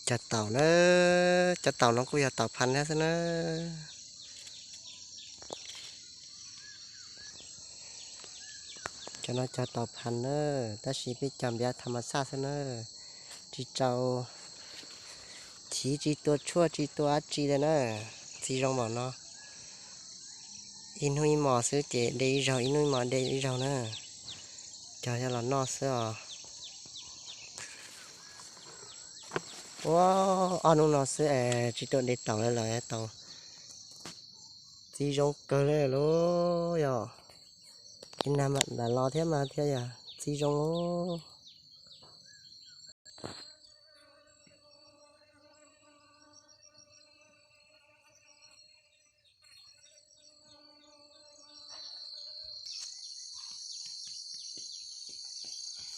Cog taum na, cov taum no kuj yog taum phan thiab xwb na. Cov no cog taum phan na, tab sis peb cog npiav tham mas xaj xwb na, tsis tau chiv, tsis tua tshuaj, tsis tua dab tsi li na. Txiv zoo npaum no, ib hnub ib mos xwb ces de ib zaug, ib hnub ib mos de ib zaug na. Cog yog los noj xwb os. Ua, ob hnub no xwb es tsis tau de taum li lawm, taum txiv zoo kawg li lauj. Yog ib nag mam los thiab mas thiaj yog txiv zoo.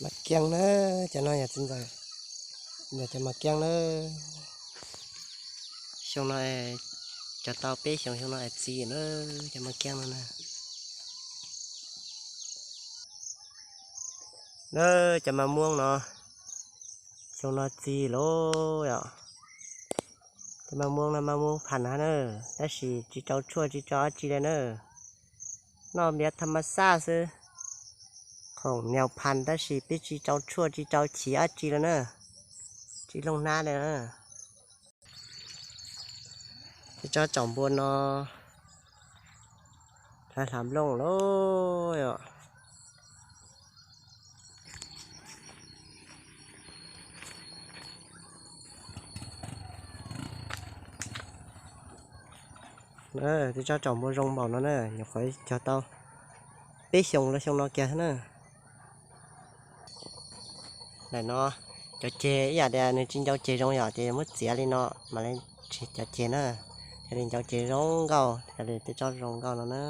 Mas kiag na, cov no yog txiv ntxawm, yog cov mas kiag na. Xyoo no cog tau peb xyoos, xyoo no es txiv na, cov mas kiag no na. Na, cov mas muab no, xyoo no txiv lauj yom. Cov mas muab no mas muab phan na, tab sis tsis tau tshuaj tsis tau dab tsi li na. Noj npiav tham mas xaj xwb. Khoom niag phan tab sis peb tsis tau tshuaj tsis tau chiv dab tsi li na. Tsis looj hnab li na. Tsob tsaum npua no hlav hlav nplooj lauj yom. Tsob tsaum npua zoo npaum no na, nyuam qhuav cog tau peb xyoos los xyoo no kiag na. Ntawm no cov ceg ib yam tias nws tsis ncau ceg zoo yom, ces muab txiav li no mas li tsis cov ceg na, thiaj li ncau ceg zoo nkauj, thiaj li tej tsob zoo nkauj no na.